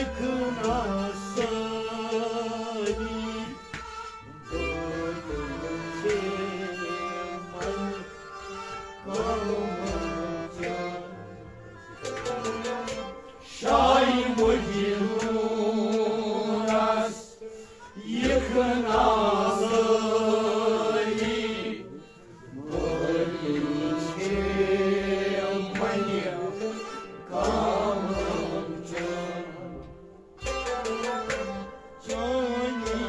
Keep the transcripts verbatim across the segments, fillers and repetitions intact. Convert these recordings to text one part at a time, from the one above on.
یکھنا سٲری بٲتل چھے وۄنۍ قومن چٲنۍ۔ شاہہِ مجنونس یکھنا سٲری بٲتل چھے وۄنۍ قومن چٲنۍ۔ چٲنی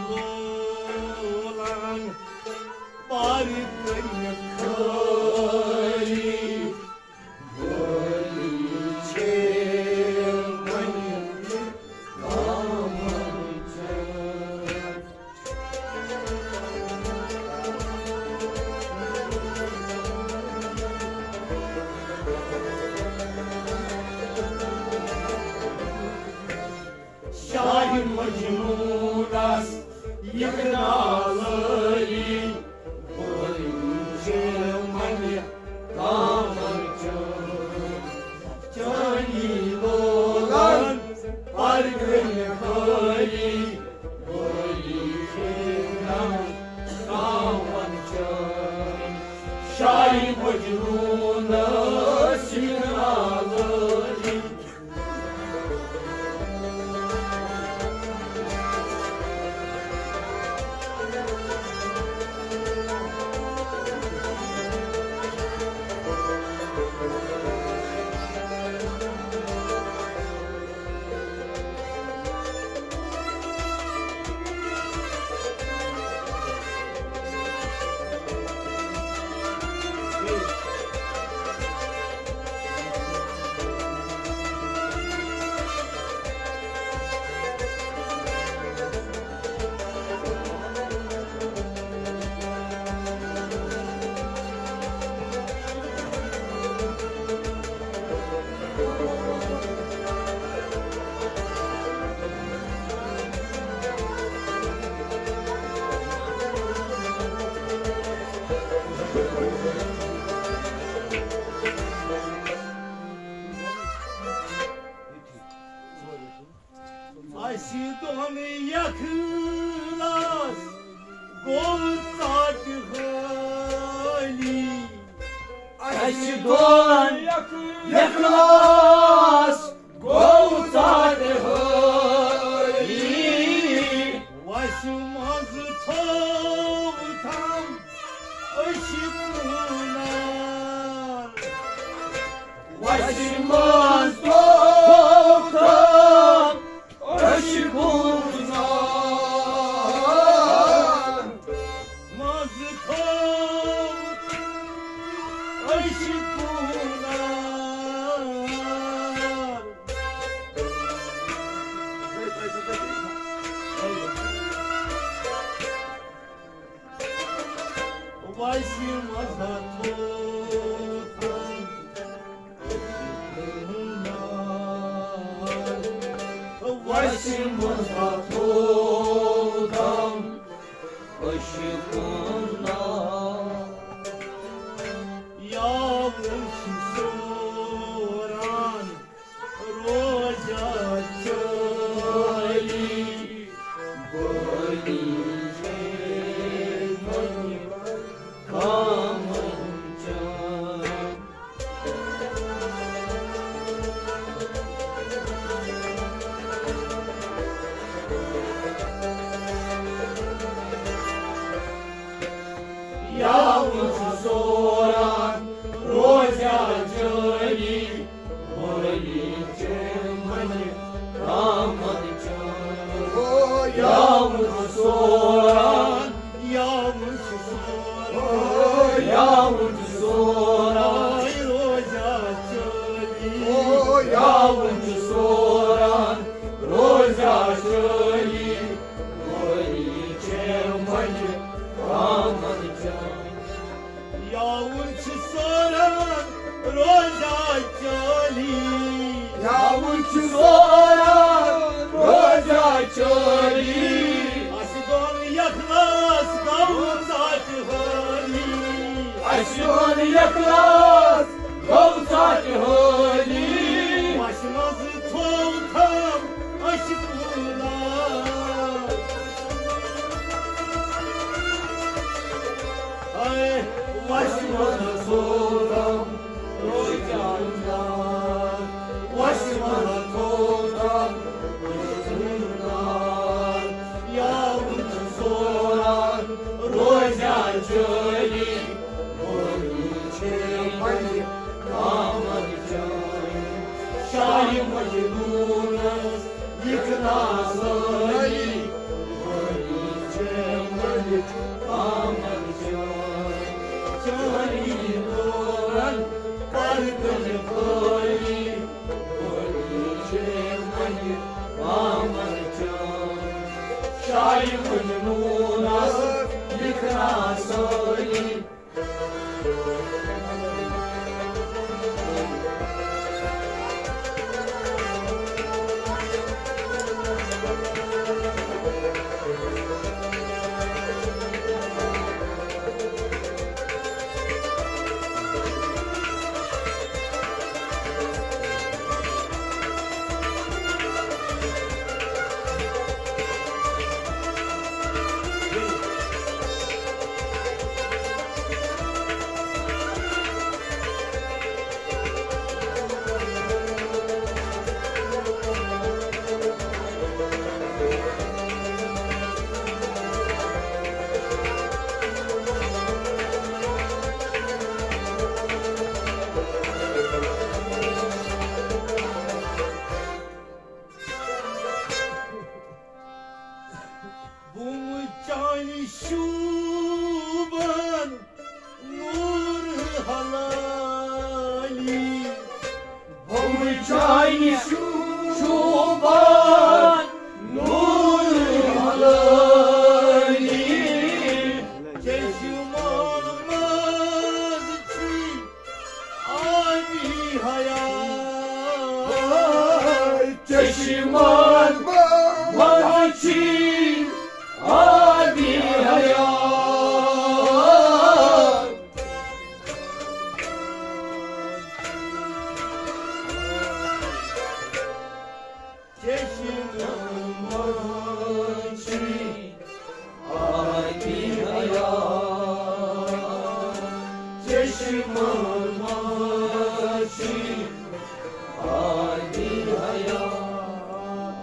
لولن پر کٔرِتھ خٲلی، خٲلی چھے وۄنۍ قومن چٲنۍ۔ شاہہِ مجنونس یکھنا سٲری بٲتل چھے وۄنۍ قومن چٲنۍ۔ چٲنی لولن پر کٔرِتھ خٲلی، خٲلی چھے وۄنۍ قومن چٲنۍ۔ شاہہِ مجنونس یکھنا سٲری۔ اسہِ دۄن یکھلاس گوٚو ژاٹہِ حٲلی۔ اسہِ دۄن یکھلاس گوٚو ژاٹہِ حٲلی۔ وسہِ منٛز تھوٚو تھم أچھ کُنار۔ وسہِ منٛز تھوٚو تھم أچھ کُنار۔ منٛز تھوٚو أچھ کُنار۔ وسہِ منٛز تھوٚو تھم أچھ کُنار۔ وسہِ منٛز تھوٚو تھم أچھ کُنار۔ یاوُر چھُ سوران روزا چٲلی، بٲلی چھے وۄنۍ قومن چٲنۍ۔ یاوُر چھُ سوران روزا چٲلی، بٲلی چھے وۄنۍ قومن چٲنۍ۔ یاوُر چھُ سوران، یاوُر چھُ سوران، یاوُر چھُ سوران روزا چٲلی۔ یاوُر چھُ سوران روزا چٲلی، بٲلی چھے وۄنۍ قومن چٲنۍ۔ یاوُر چھُ سوران روزا چٲلی۔ یاوُر چھُ سوران روزا چٲلی۔ اسہِ دۄن یکھلاس گوٚو ژاٹہِ حٲلی۔ اسہِ دۄن یکھلاس گوٚو ژاٹہِ حٲلی۔ وسہِ منٛز تھوٚو تھم مجنونس یِتھ نازٲنی، بٲنی چھے مٔلِک قامر جان۔ چٲنی دورن کر کٔرِتھ بٲنی، بٲنی چھے مٔلِک قامر جان۔ شاہِ مجنونس یِتھ نازٲنی، بُمہٕ چانہِ شوٗبان نوٗر حلالی۔ بُمہٕ چانہِ شوٗبان نوٗر حلالی۔ چشمہ منٛز چھُے آبی حیات۔ چشمان منٛز چھُے آبی حیات۔ چشمہ منٛز چھُے آبی حیات، چشمہ منٛز چھُے آبی حیات۔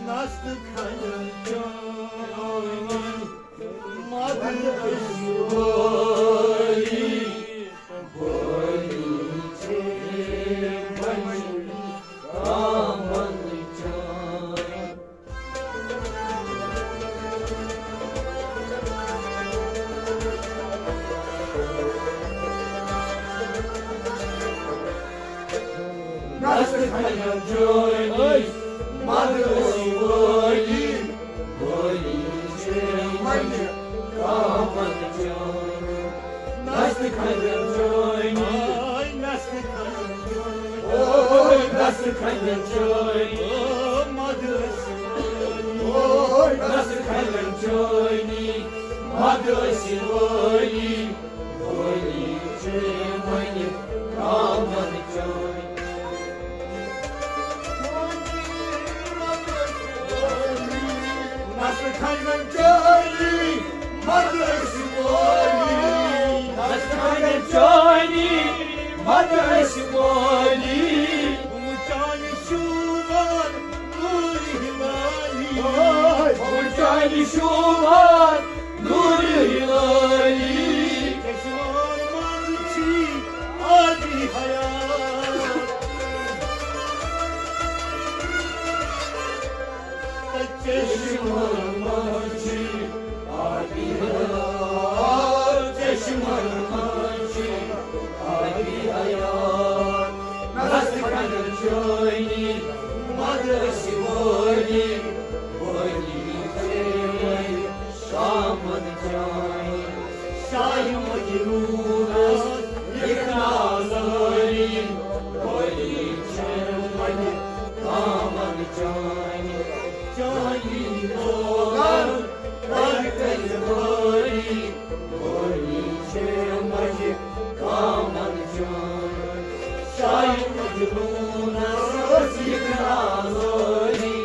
نستہٕ کھنڈن چٲنۍ مدد ٲسۍ وٲلی، وٲلی چھے وۄنۍ کامل چٲنۍ۔ نستہٕ کھنڈن چٲنۍ مدد ٲسۍ وٲلی، وٲلی چھے وۄنۍ کامل چٲنۍ۔ نستہٕ کھنڈن چٲنۍ، آے نستہٕ کھنڈن چٲنۍ، اوے نستہٕ کھنڈن چٲنۍ، او مدد ٲسۍ وٲلی، اوے نستہٕ کھنڈن چٲنۍ، مدد ٲسۍ وٲلی، وٲلی چھے وۄنۍ کامل چٲنۍ۔ نستہٕ کھنڈن چٲنی مدد ٲسۍ وٲلی، نستہٕ کھنڈن چٲنی مدد ٲسۍ وٲلی۔ بُمہٕ چانہِ شوٗبان نوٗرِ ہلالی، بُمہٕ چانہِ شوٗبان نوٗرِ ہلالی۔ چشمان منٛز چھُے آبی حیات۔ چشمان منٛز چھُے آبی حیات، چشمان منٛز چھُے آبی حیات۔ نستہٕ کھنڈن چٲنی مدد ٲسۍ وٲلی، وٲلی چھے وۄنۍ شامن چٲنۍ۔ شاہِ مجنونس یِتھ نازٲنی، وٲلی چھے وۄنۍ کامل چٲنۍ۔ چٲنی لوگن کر کٔرِتھ وٲلی، وٲلی چھے وۄنۍ کامل چٲنۍ۔ شاہِ مجنونس یِتھ نازٲنی،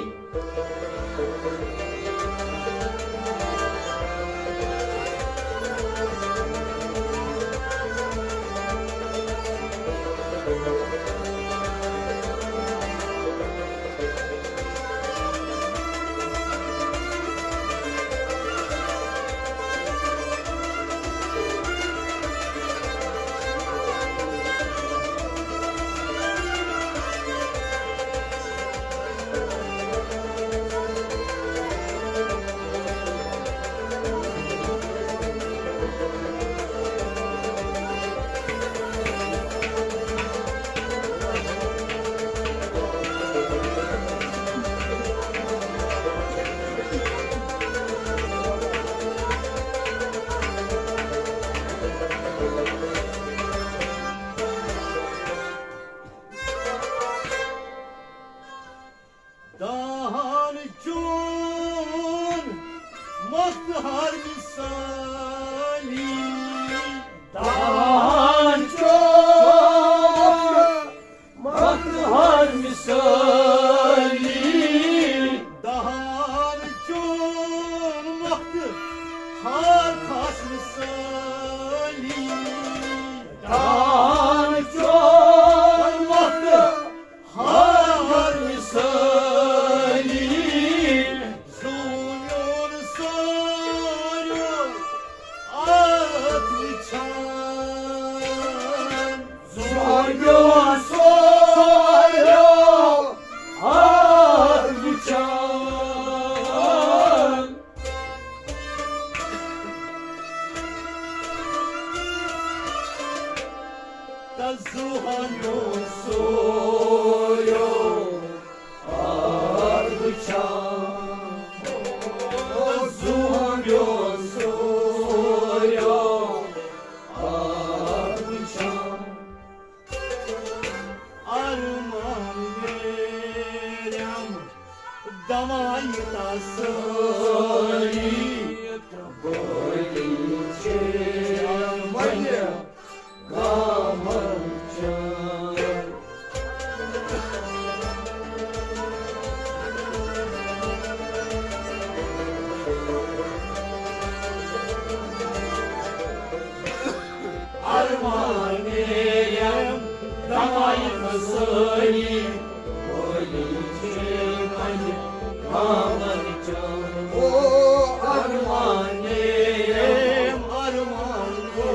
سویو آب وٕچھان، زوٗنیو سویو آب وٕچھان۔ ارمان نیرم دمائی تسلی، بولی چھے وۄنۍ گامن چین۔ ارمان نیرم دمائی تسلی، بولی چھے وۄنۍ گامن چین۔ او ارمان نیرم، ارمان، او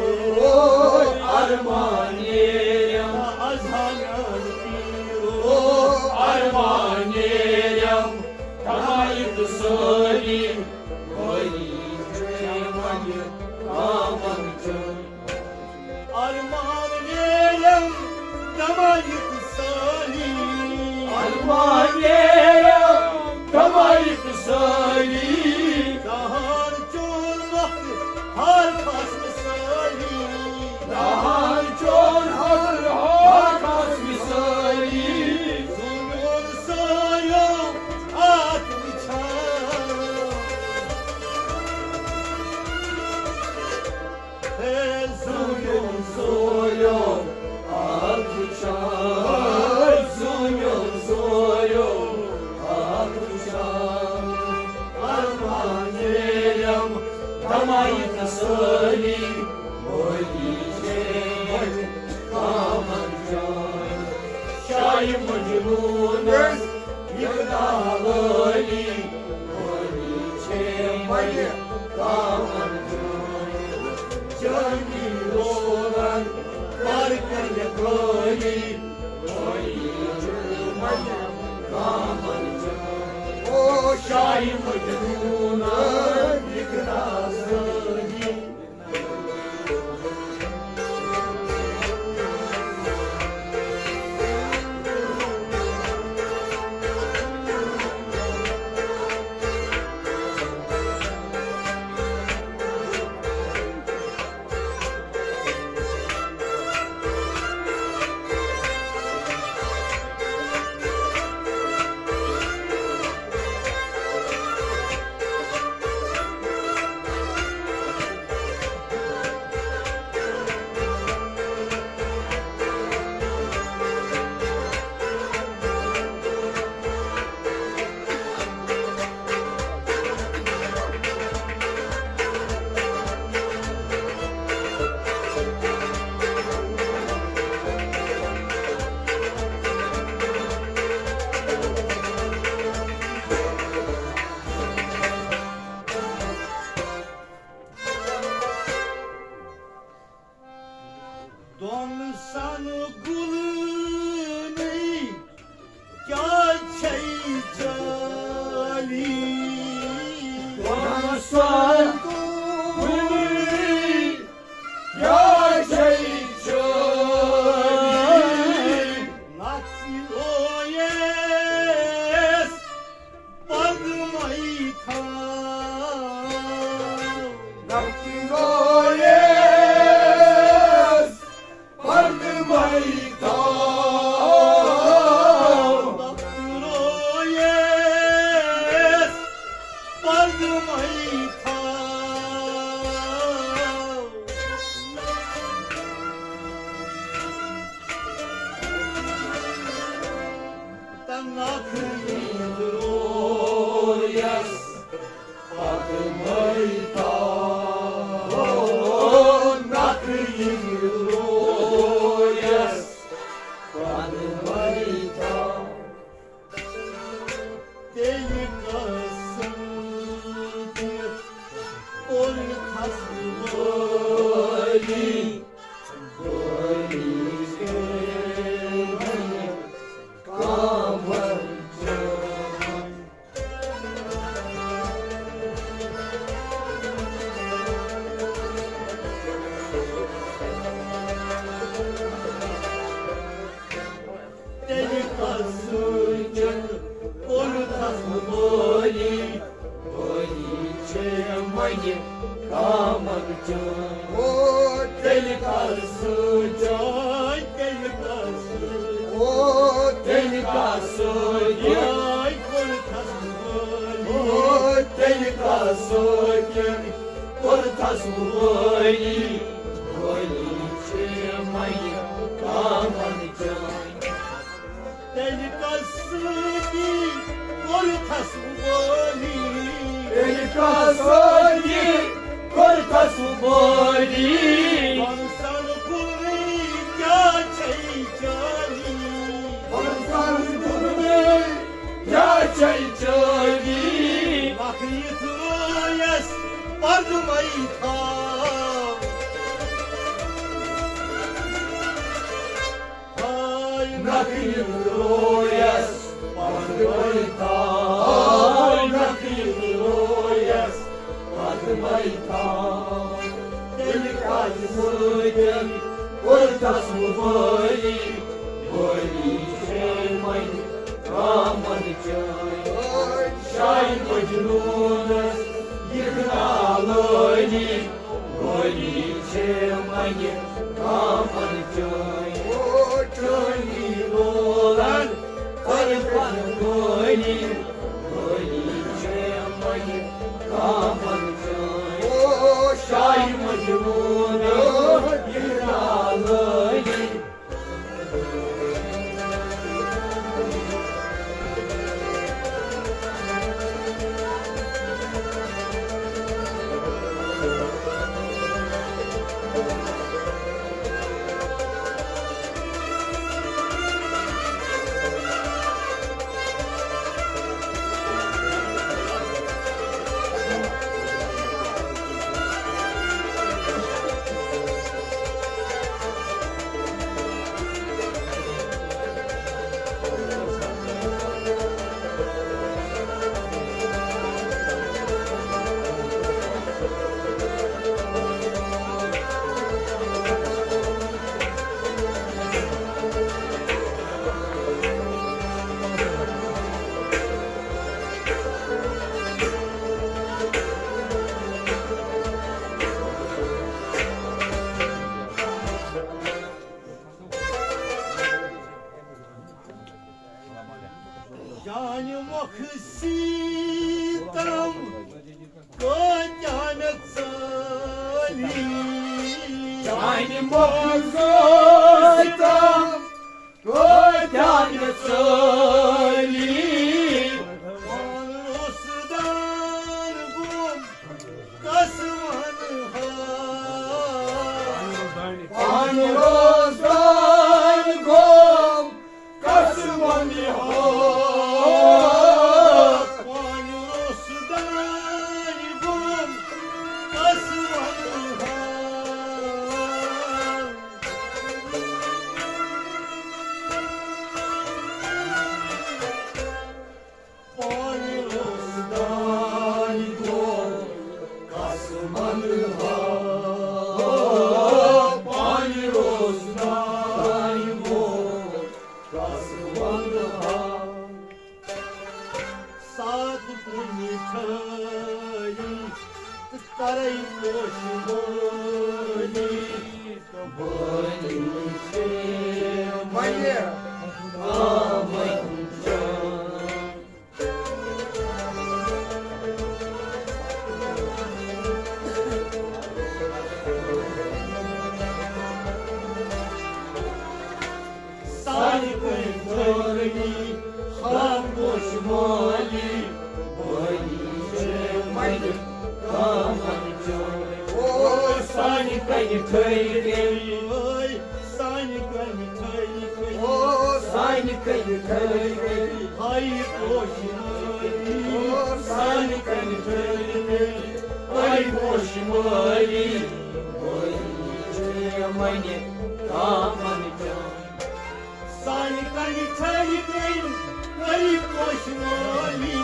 ارمان نیرم، ازہان پیرو۔ او ارمان نیرم دمائی تسلی، بولی چھے وۄنۍ گامن چین۔ ارمان نیرم دمائی تسلی۔ ارمان نیرم دمائی تسلی۔ دہان چون وقت ہر خاص مثالی۔ دہان چون ہر، ہر خاص مثالی۔ زوٗنیو سویو آب وٕچھان۔ ہے زوٗنیو سویو آب وٕچھان، زوٗنیو سویو آب وٕچھان۔ ارمان نیرم دمائی تسلی، بولی چھے وۄنۍ گامن چین۔ شاعر مجنونس یہِ دلالی، بولی چھے وۄنۍ گامن چین۔ جٲنی لوگن پر کر خٲلی، بولی چھے وۄنۍ گامن چین۔ او شاعر مجنونس یہِ دلالی۔ دۄن سان گُلنٕے کیٛاہ چھے جٲلی؟ دۄن سان گُلنٕے کیٛاہ چھے جٲلی؟ نَتہٕ رویَس پردٕ مَے تھاو۔ نَتہٕ رویَس پردٕ مَے تھاو۔ نَتہٕ رویَس پردٕ مَے تھاو۔ تہٕ نَتہٕ یِیہِ رویَس پردٕ مَے تھاو۔ نَتہٕ یِیہِ رویَس پردٕ مَے تھاو۔ تیٚلہِ قسم تہِ کوٚر خسمٲنی، بٲنی کٔرۍ وۄنۍ کامن۔ تیٚلہِ کَس سۭتۍ کوٚرتھَس بٲلی، بٲلی چھِ وۄنۍ کامَن چٲنۍ۔ او تیٚلہِ کَس سۭتۍ، تیٚلہِ کَس سۭتۍ، او تیٚلہِ کَس سۭتۍ کوٚرتھَس بٲلی، او تیٚلہِ کَس سۭتۍ کوٚرتھَس بٲلی، بٲلی چھِ وۄنۍ کامَن چٲنۍ۔ تیٚلہِ کَس سۭتی کوٚرتھَس بٲلی۔ تیٚلہِ کَس سۭتی کوٚرتھَس بٲلی۔ وَن سَن کُلٕے کیٛاہ چھَے چٲلی؟ وَن سَن کُلٕے کیٛاہ چھَے چٲلی؟ نَکھٕ یِتھ رٲیَس پَرٕ مَے تھاو۔ ہاے نَکھٕ یِتھ رٲیَس پَرٕ مَے تھاو، نَکھٕ یِتھ رٲیَس پَرٕ مَے تھاو۔ تیٚلہِ کَس سۭتۍ کوٚرتھَس بٲلی، بٲلی چھِ وۄنۍ کامَن چٲنۍ۔ شاہِ مجنوٗنَس یِتھ نالٲنی، بٲلی چھِ وۄنۍ کامَن چٲنۍ۔ او چٲنی لولَن پَرٕ پَرٕ بٲلی، بٲلی چھِ وۄنۍ کامَن چٲنۍ۔ او شاہِ مجنوٗنَس یِتھ نالٲنی۔ جانہِ مۄکھٕ سیٖتم کۭتیٛاہ مےٚ ژٲلۍ۔ جانہِ مۄکھٕ سیٖتم کۭتیٛاہ مےٚ ژٲلۍ۔ پانہٕ روٚستان گوٚم کس ونہٕ ہا۔ پانہٕ روٚستان گوٚم کس ونہٕ ہا۔ پانہٕ روٚستان گوٚم کس ونہٕ ہا۔ پانہٕ روٚستان گوٚم کس ونہٕ ہا۔ پانہٕ روٚستان گوٚم کس ونہٕ ہا۔ ساتھ کُنہِ ٹھٲری تہٕ کرے پوشہِ مٲلی۔ تہٕ بٲلی چھِ وَنہِ آمٕتۍ جان۔ سانہِ کٔرۍ ٹھٲری خاموش مٲلی، بٲلی چھِ وَنہِ کامَن چٲنۍ۔ او سانہِ کَنہِ ٹھٔہرۍ گٔے، سانہِ کَنہِ ٹھٔہرۍ گٔے۔ او سانہِ کَنہِ ٹھٔہرۍ گٔے۔ ہاے پوشہِ مٲلی، او سانہِ کَنہِ ٹھٔہرۍ گٔے۔ ہاے پوشہِ مٲلی، بٲلی چھِ وَنہِ کامَن چٲنۍ۔ سانہِ کَنہِ ٹھٔہرۍ گٔے، گٔے پوشہِ مٲلی۔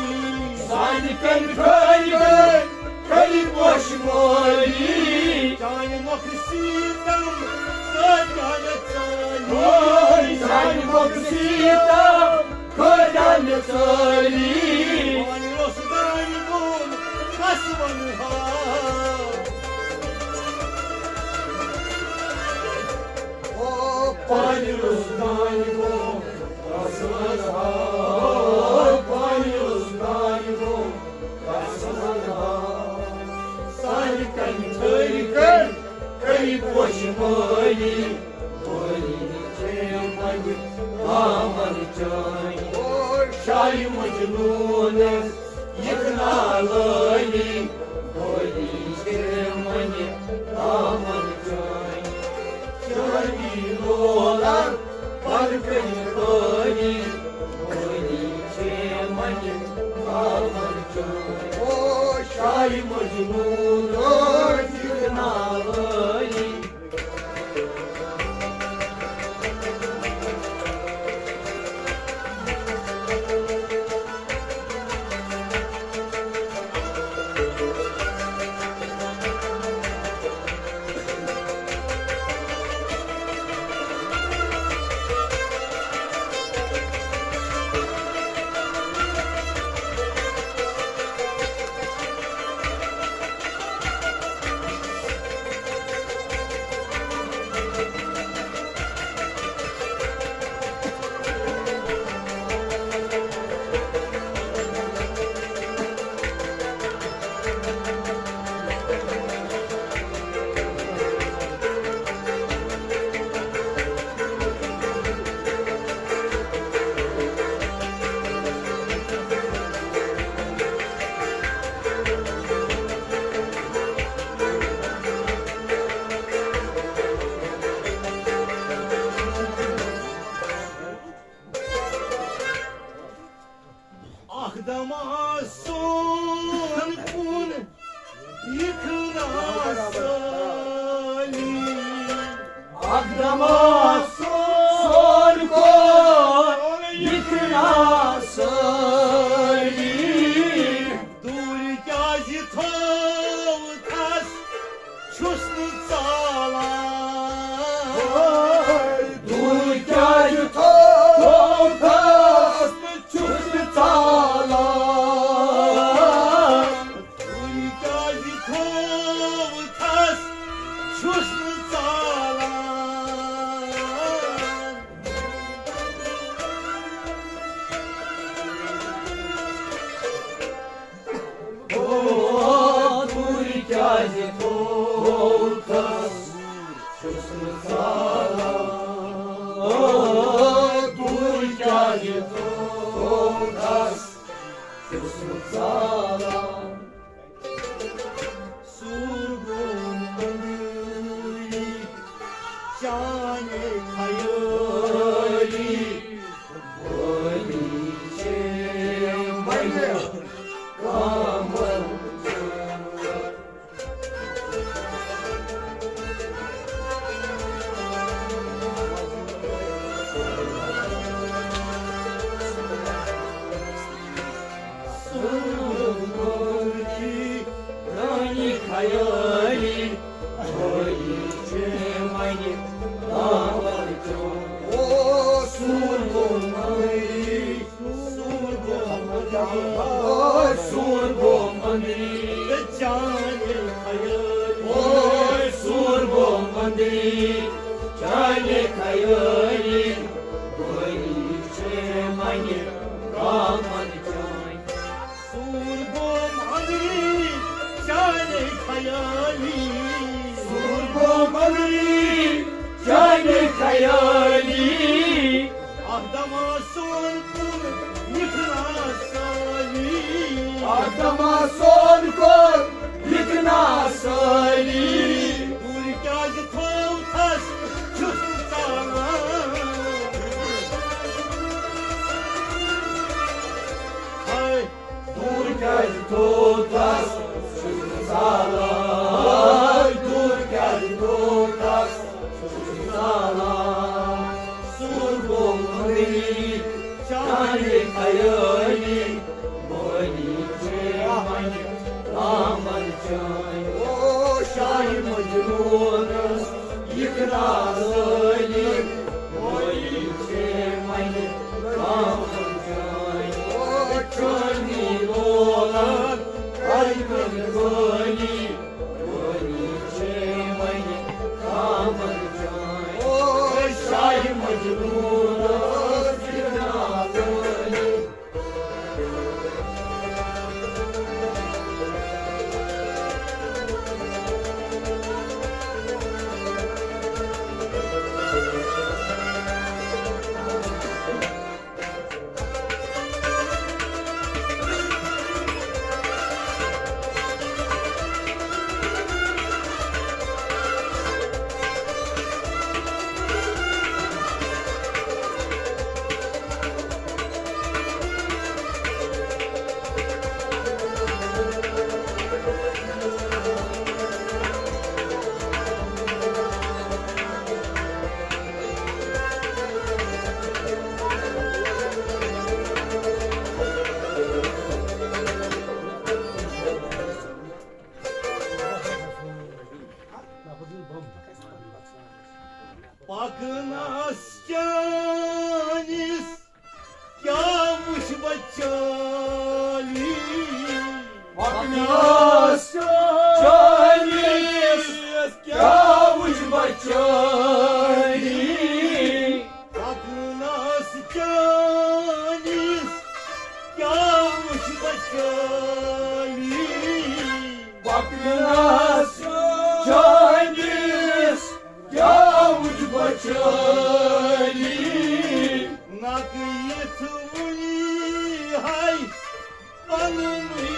سانہِ کَنہِ ٹھٔہرۍ گٔے، علی پوش مٲلی۔ چانہِ مۄکھٕ سیٖتم کٲتیٛاہ مےٚ ژٲلۍ۔ اوے، چانہِ مۄکھٕ سیٖتم کٲتیٛاہ مےٚ ژٲلۍ۔ وۄنۍ اوس دانہِ گوٚمُت کس ونہٕ ہا۔ او، پانہِ اوس دانہِ گوٚمُت کس ونہٕ ہا۔ پانہِ اوس دانہِ گوٚمُت کس ونہٕ ہا۔ سانہِ کنہِ ٹھٔرۍ کٔرۍ، کٔرۍ پوشہِ مٲلی۔ مٲلی چھے وۄنۍ دامن چٲنۍ۔ او شاہِ مجنوٗنس یِکھ نالٲلی۔ مٲلی چھے وۄنۍ دامن چٲنۍ۔ چٲنی لولن پرکھنۍ کٲری۔ مٲلی چھے وۄنۍ دامن چٲنۍ۔ او شاہِ مجنوٗنس یِکھ نالٲلی۔ اکھ دم آسون کُن یِکھ ناسٲلی۔ اکھ دم آسون کُن یِکھ ناسٲلی۔ دوٗرِ کیٛازِ تھٲوتھس چھُس نہٕ ژالان۔ دوٗرِ کیٛازِ تھٲوتھس چھُس نہٕ ژالان۔ دوٗرِ کیٛازِ تھٲوتھس چھُس نہٕ ژالان۔ او، دوٗرِ کیٛازِ تھووتھس چھُس نہٕ ژالان؟ او، دوٗرِ کیٛازِ تھووتھس چھُس نہٕ ژالان؟ سوٗر گوٚو أنٛدری چانہِ خیٲلی۔ خیٲلی، خٲلی چھِ وۄنۍ دامن چون۔ او سون گوٚو مندری، سون گوٚو مندری، او سون گوٚو مندری۔ تہٕ چانہِ خیٲلی، او سون گوٚو مندری، چانہِ خیٲلی، خٲلی چھِ وۄنۍ دامن چون۔ سون گوٚو مندری چانہِ خیٲلی۔ سون گوٚو مندری چانہِ خیٲلی۔ اکھ دم آسون کُن یِکھ ناسٲلی۔ اکھ دم آسون کُن یِکھ ناسٲلی۔ دوٗرِ کیٛازِ تھووتھس چھُس نہٕ ژالان۔ ہاے۔ دوٗر کیٛازِ تھوٚو تس؟ چھُس نہٕ زالان۔ دوٗر کیٛازِ تھوٚو تس؟ چھُس نہٕ زالان۔ سون گوٚو مٔنٛدری چانہِ خیٲلی، بٲنی چھے وۄنۍ دامن۔ پونس یِکھ نالٲلی، وٲلی چھے وۄنۍ کامن جاے۔ چٲنی لولن ہر کُنہِ وٲلی، وٲلی چھے وۄنۍ کامن جاے۔ شاہہِ مجنونس یِکھ نالٲلی۔ پکنس چٲنِس کیٛاہ وٕچھ بہٕ چٲلی؟ پکنس چٲنِس کیٛاہ وٕچھ بہٕ چٲلی؟ پکنس چٲنِس کیٛاہ وٕچھ بہٕ چٲلی؟ پکنس چٲنِس کیٛاہ وٕچھ بہٕ چٲلی؟ نقہٕ یِتھ وُنی ہاے پننُے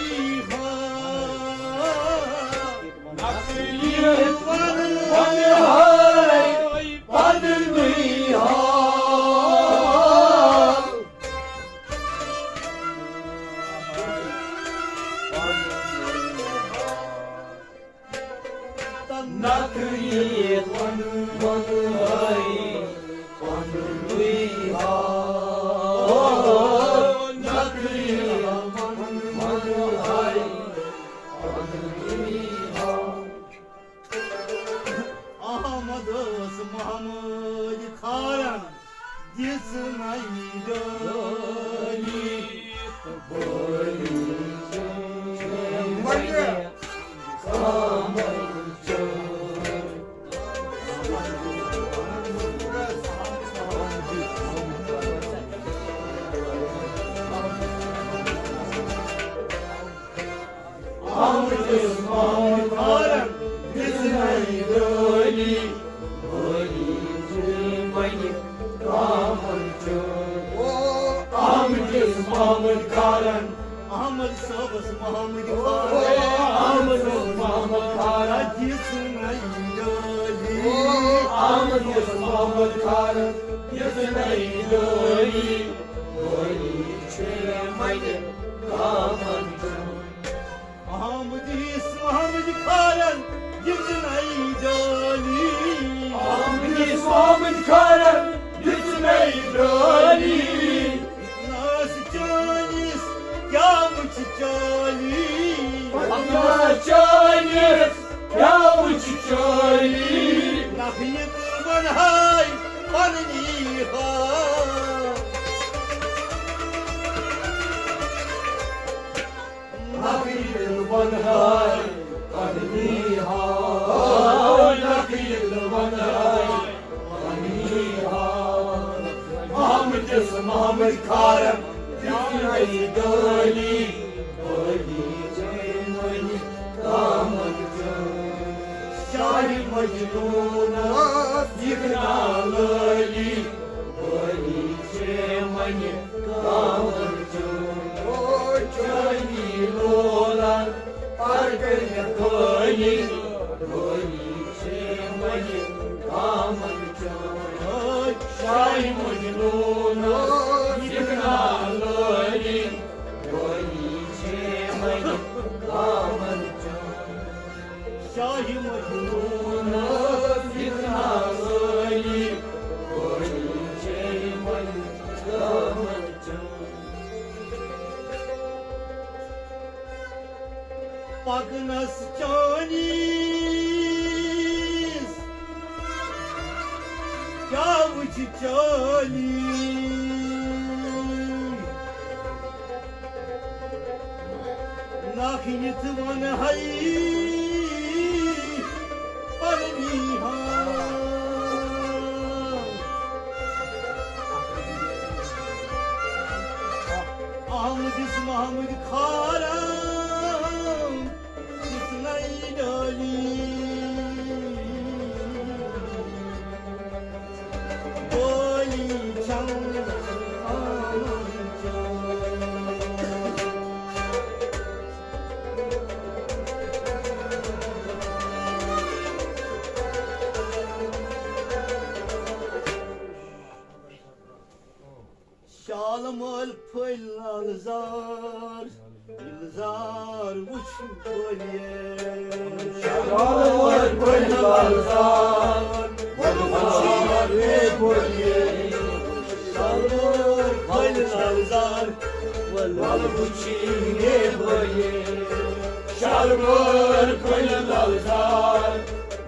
ہاو۔ نقہٕ یِتھ وُنی ہاے پننُے ہاو۔ نقہٕ یِتھ وُنی ہاے پننُے ہاو۔ نقہٕ یِتھ وُنی ہاے پننُے ہاو۔ احمد اوس محمد کھارن دِژ نَے ڈٲلی۔ آمدِس محمد کھارن دِژ نَے ڈٲلی، بٲلی چھِ وۄنۍ کامن چٲنۍ۔ آمدِس محمد کھارن، احمد صٲبس محمد کھارن، احمد صٲبس محمد کھارن دِژ نَے ڈٲلی۔ آمدِس محمد کھارن دِژ نَے ڈٲلی، بٲلی چھِ وۄنۍ کامن چٲنۍ۔ آمدِس محمد کھارن دِژ نَے ڈٲلی۔ آمدِس محمد کھارن دِژ نَے ڈٲلی۔ ناز چٲنِس کیٛاہ وٕچھ چٲلی؟ ناز چٲنِس کیٛاہ وٕچھ چٲلی؟ نفیت بنہاے پننی ہا۔ نقہٕ یِتھ وُنی ہاے پننُے ہاو۔ نقہٕ یِتھ وُنی ہاے پننُے ہاو۔ محمدس محمد کھارن دِژ نَے ڈٲلی، بٲلی چھِ وۄنۍ کامن چٲنۍ۔ شاہہِ مجنونس یِکھ نالٲلی، بٲلی چھِ وۄنۍ کامن چٲنۍ۔ او چٲنی لولن ہر کٔرِتھ خٲلی، بٲلی چھِ وۄنۍ کامن چٲنۍ۔ او شاہہِ مجنونس یِکھ نالٲلی، بٲلی چھِ وۄنۍ کامن چٲنۍ۔ شاہہِ مجنونس یِکھ نالٲلی، بٲلی چھِ وۄنۍ کامن چٲنۍ۔ پکنس چٲنی چالی ناکھ یِتھ ونہٕ ہے پننی ہان۔ آمدِس محمد کھارم دِژنَے ڈالی۔ بولی چھم آمن چم۔ شالمٲلۍ پھٔلۍ لال زار، ییٚلہِ زار وٕچھ بٲیے۔ شالمٲلۍ پھٔلۍ لال زار، وَلہٕ وٕچھ بٲیے۔ شالمٲلۍ پھٔلۍ لال زار، وَلہٕ وٕچھ بٲیے۔ شالمٲلۍ پھٔلۍ لال زار،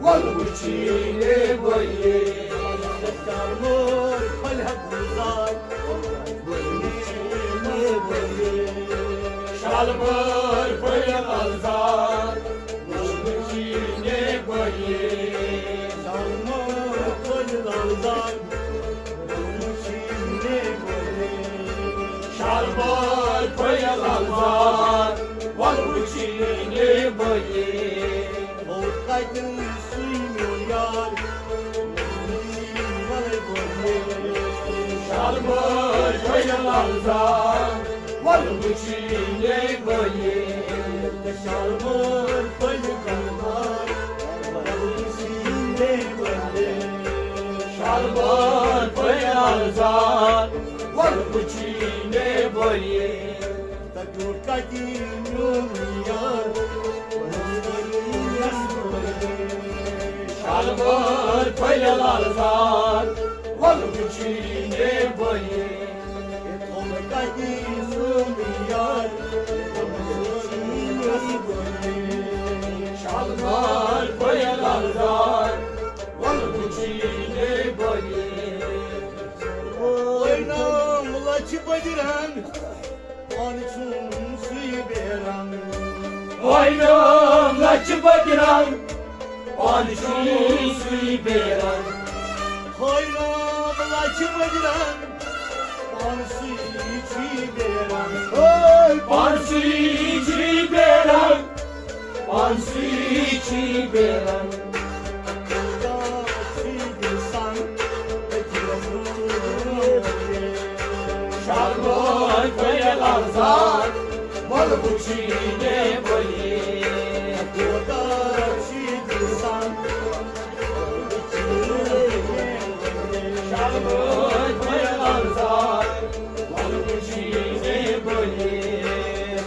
وَلہٕ وٕچھی نے بٲیے۔ شالمٲلۍ پھٔلۍ لال زار، وَلہٕ وٕچھی نے بٲیے۔ شالمٲلۍ پھٔلۍ لال زار، وَلہٕ وٕچھی نے بٲیے۔ شالمٲلۍ پھٔلۍ لال زار، وَلہٕ وٕچھی نے بٲیے۔ شالمٲلۍ پھٔلۍ لال زار، وَلہٕ وٕچھی نے بٲیے۔ اور کَتہِ سُے میون یار، وَلہٕ بٲیے۔ شالمٲلۍ پھٔلۍ لال زار، وَلہٕ وٕچھی نے بٲیے۔ شالمٲلۍ پھٔلۍ لال زار، وَلہٕ وٕچھی نے بٲیے۔ شالمٲلۍ پھٔلۍ لال زار، وَلہٕ وٕچھی نے بٲیے۔ تہٕ بیوٗٹھ کَتہِ میون یار؟ شالمٲلۍ پھٔلۍ لال زار، وَلہٕ وٕچھی نے بٲیے۔ تھوٚو کَتہِ سون یار؟ شالمٲلۍ پھٔلۍ لال زار، وَلہٕ وٕچھی نے بٲیے۔ وۄنۍ نام لَچھ بٔدۍ رنٛگ، پانہٕ چھُم سُے بے رنٛگ۔ وۄنۍ نام لَچھ بٔدۍ رنٛگ، پانہٕ چھُم سُے بے رنٛگ۔ وۄنۍ نام لَچھ بٔدۍ رنٛگ، پانہٕ سُے چھُے بے رنٛگ۔ پانہٕ سُے چھُے بے رنٛگ۔ پانسٕے چھُے بیران۔ شالمٲلۍ پھٔلۍ لال زار، وَلہٕ وٕچھی نے بٲیے۔ شالمٲلۍ پھٔلۍ لال زار، وَلہٕ وٕچھی نے بٲیے۔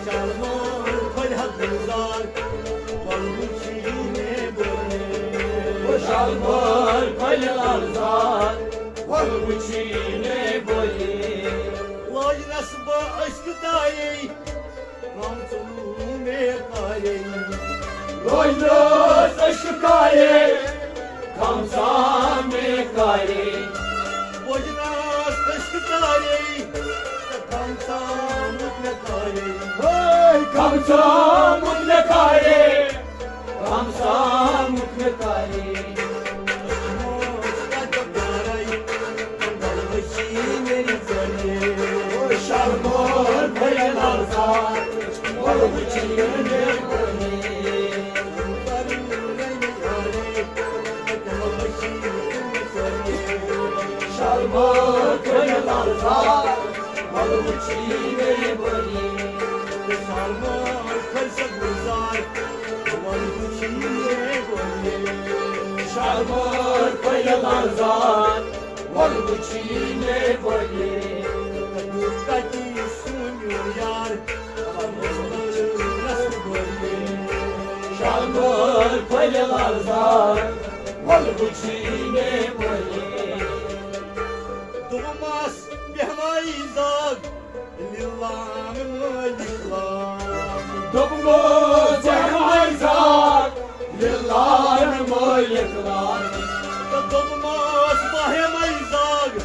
شالمٲلۍ پھٔلۍ لال زار، وَلہٕ وٕچھی نے بٲیے۔ شالمٲلۍ پھٔلۍ لال زار، وَلہٕ وٕچھی نے بٲیے۔ لٲج نَس بہٕ عشقہٕ تارے، کم ژوٚل مےٚ کارے۔ لٲج نَس عشقہٕ تارے، کم ژاو مےٚ کارے۔ لٲج نَس عشقہٕ تارے، کم ژامُت مےٚ کارے۔ ہے، کم ژامُت مےٚ کارے، کم ژامُت مےٚ کارے۔ شالمٲلۍ پھٔلۍ لال زار، وَلہٕ وٕچھی نے بٲیے۔ شالمٲلۍ پھٔلۍ لال زار، وَلہٕ وٕچھی نے بٲیے۔ شالمٲلۍ پھٔلۍ سبزار، وَلہٕ وٕچھی نے بٲیے۔ شالمٲلۍ پھٔلۍ لال زار، وَلہٕ وٕچھی نے بٲیے۔ کَتہِ سون یار؟ شالمٲلۍ پھٔلۍ لال زار، وَلہٕ وٕچھی نے بٲیے۔ دوٚپمَس بیٚہمَے زاگ، لِلان مٲلِک لال۔ دوٚپمَس بیٚہمَے زاگ، لِلان مٲلِک لال۔ تہٕ دوٚپمَس بیٚہمَے زاگ،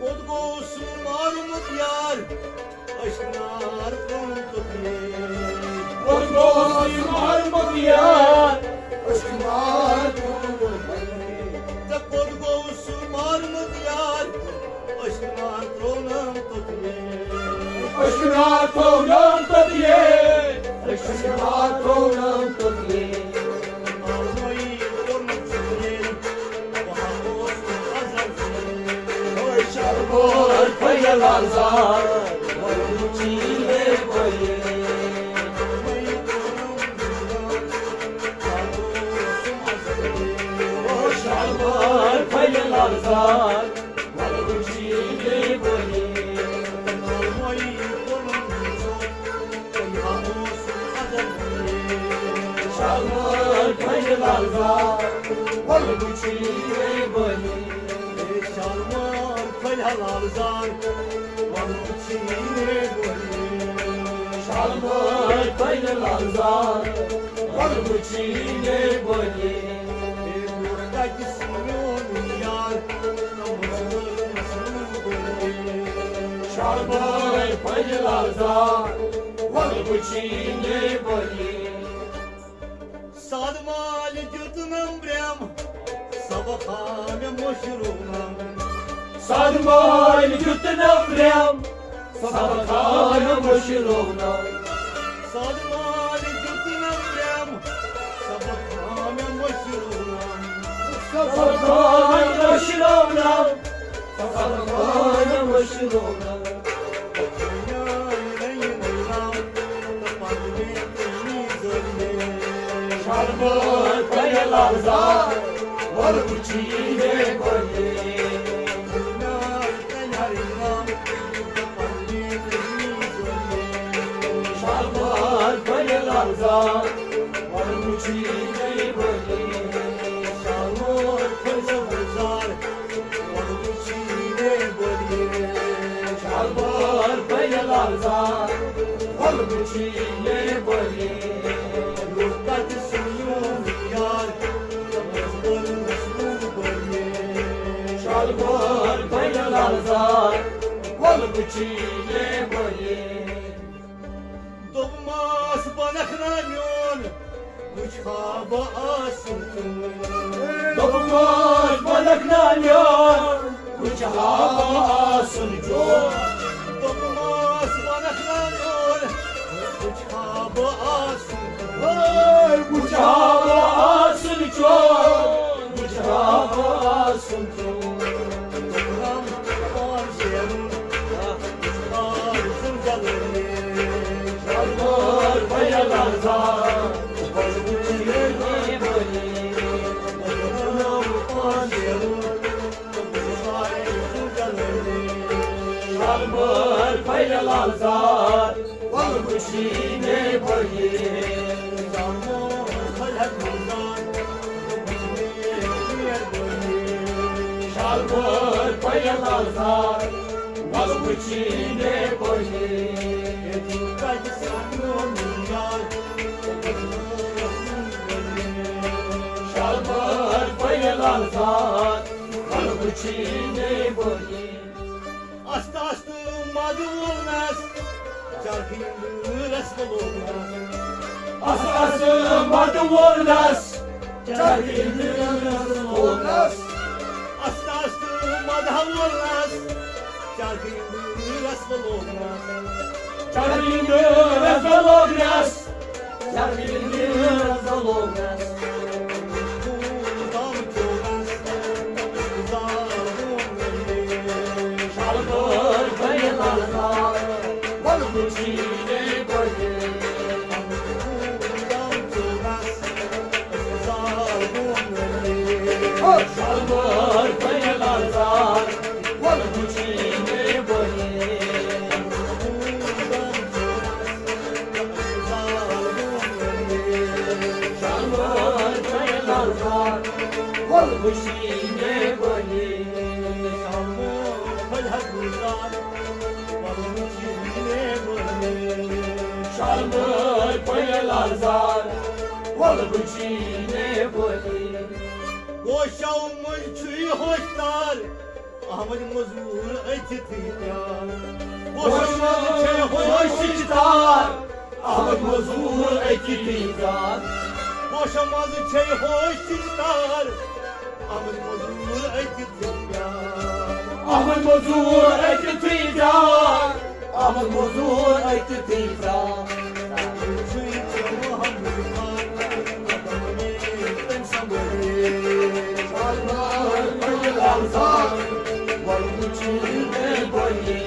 کوٚت گوٚو سُہ مارمُت یار؟ أچھ نار ترٛووُن توٚتُے۔ کوٚت گوٚو سُہ مارمُت یار؟ أچھ نار ترٛووُن توٚتُے۔ ژےٚ کوٚت گوٚو سُہ مارمُت یار؟ أچھ نار ترٛوونم توٚتُے۔ أچھ نار ترٛوونم توٚتُے۔ أچھ نار ترٛوونم توٚتُے۔ شالمار پھلہِ لال زار، وَلہٕ وٕچھی یے بٲلی۔ ہے شالمار پھلہِ لال زار، وَلہٕ وٕچھی یے بٲلی۔ شالمار پھلہِ لال زار، وَلہٕ وٕچھی یے بٲلی۔ ہے لوٚر کَتہِ سُہ میون یار، نہ مُژرٲونَس نہٕ بٲلی۔ شالمار پھلہِ لال زار، وَلہٕ وٕچھی یے بٲلی۔ سادٕ مالہِ دیُتنم برٛیم، سبق ہا مےٚ مٔشروونم۔ سادٕ مالہِ دیُتنم برٛیم، سبق ہا مےٚ مٔشروونم۔ سادٕ مالہِ دیُتنم برٛیم، سبق ہا مےٚ مٔشروونم۔ سبق ہا مےٚ مٔشروونم۔ سبق ہا مےٚ مٔشروونم۔ شالمار پھلہِ لال زار، وَلہٕ وٕچھی یے بٲلی۔ شالمار پھلہِ لال زار، وَلہٕ وٕچھی یے بٲلی۔ شالمار پھلہِ لال زار، وَلہٕ وٕچھی یے بٲلی۔ شالمار پھلہِ لال زار، وَلہٕ وٕچھی یے بٲلی۔ لوٚر کَتہِ سُہ میون یار، نہ مُژرٲونَس نہٕ بٲلی۔ شالمار پھلہِ لال زار، وَلہٕ وٕچھی یے بٲلی۔ دوٚپمَس بَنَکھ نا میون، وٕچھ ہا بہٕ آسُن چون۔ دوٚپمَس بَنَکھ نا میون، وٕچھ ہا بہٕ آسُن چون۔ دوٚپمَس بَنَکھ نا میون، وٕچھ ہا بہٕ آسُن چون۔ ہے، وٕچھ ہا بہٕ آسُن چون، وٕچھ ہا بہٕ آسُن چون۔ دوٚپمَس پانہٕ شیرُن، شالمار پھلہِ لال زار، وَلہٕ وٕچھی یے بٲلی۔ شالمار پھلہِ لال زار، وَلہٕ وٕچھی یے بٲلی۔ شالمار پھلہِ لال زار، وَلہٕ وٕچھی یے بٲلی۔ آستہٕ آستہٕ مَزٕ وولنَس، چرکھٕے رَس لوگنَس۔ اس اس مد وولنس، چرخ ہندس لوگنس۔ اس اس مد وولنس، چرخ ہندس لوگنس۔ چرخ ہندس لوگنس، چرخ ہندس لوگنس۔ شالمٲرۍ پھٔلۍ لال زال، وۄلہٕ وٕچھِنۍ بٔلۍ۔ شالمٲرۍ پھٔلۍ لال زال، وۄلہٕ وٕچھِنۍ بٔلۍ۔ شالمٲرۍ پھٔلۍ لال زال، وۄلہٕ وٕچھِنۍ بٔلۍ۔ شالمٲرۍ پھٔلۍ لال زال، وۄلہٕ وٕچھِنۍ بٔلۍ۔ شالمٲرۍ پھٔلۍ لال زال، وۄلہٕ وٕچھِنۍ بٔلۍ۔ گوشو مٔنٛزۍ چھُے ہوش تار، احمد مزور أتھۍ پیار۔ گوشو مٔنٛزۍ چھُے ہوش تار، احمد مزور أتھۍ پیار۔ گوشو مٔنٛزۍ چھُے ہوش تار، احمد مزور أتھۍ پیار۔ احمد مزور أتھۍ پیار، احمد مزور أتھۍ پیار۔ شالمٲرۍ پھٔلۍ لال زال، وۄلہٕ وٕچھِنۍ بٔلۍ۔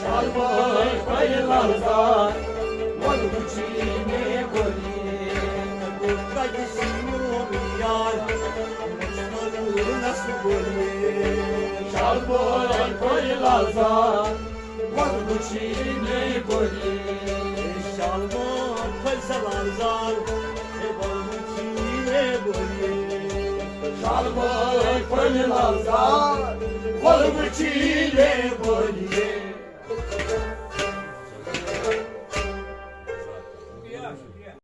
شالمٲرۍ پھٔلۍ لال زال، وۄلہٕ وٕچھِنۍ بٔلۍ۔ شالمٲرۍ پھٔلۍ لال زال، وۄلہٕ وٕچھِنۍ بٔلۍ۔ شالمٲرۍ پھٔلۍ لال زال، وۄلہٕ وٕچھِنۍ بٔلۍ۔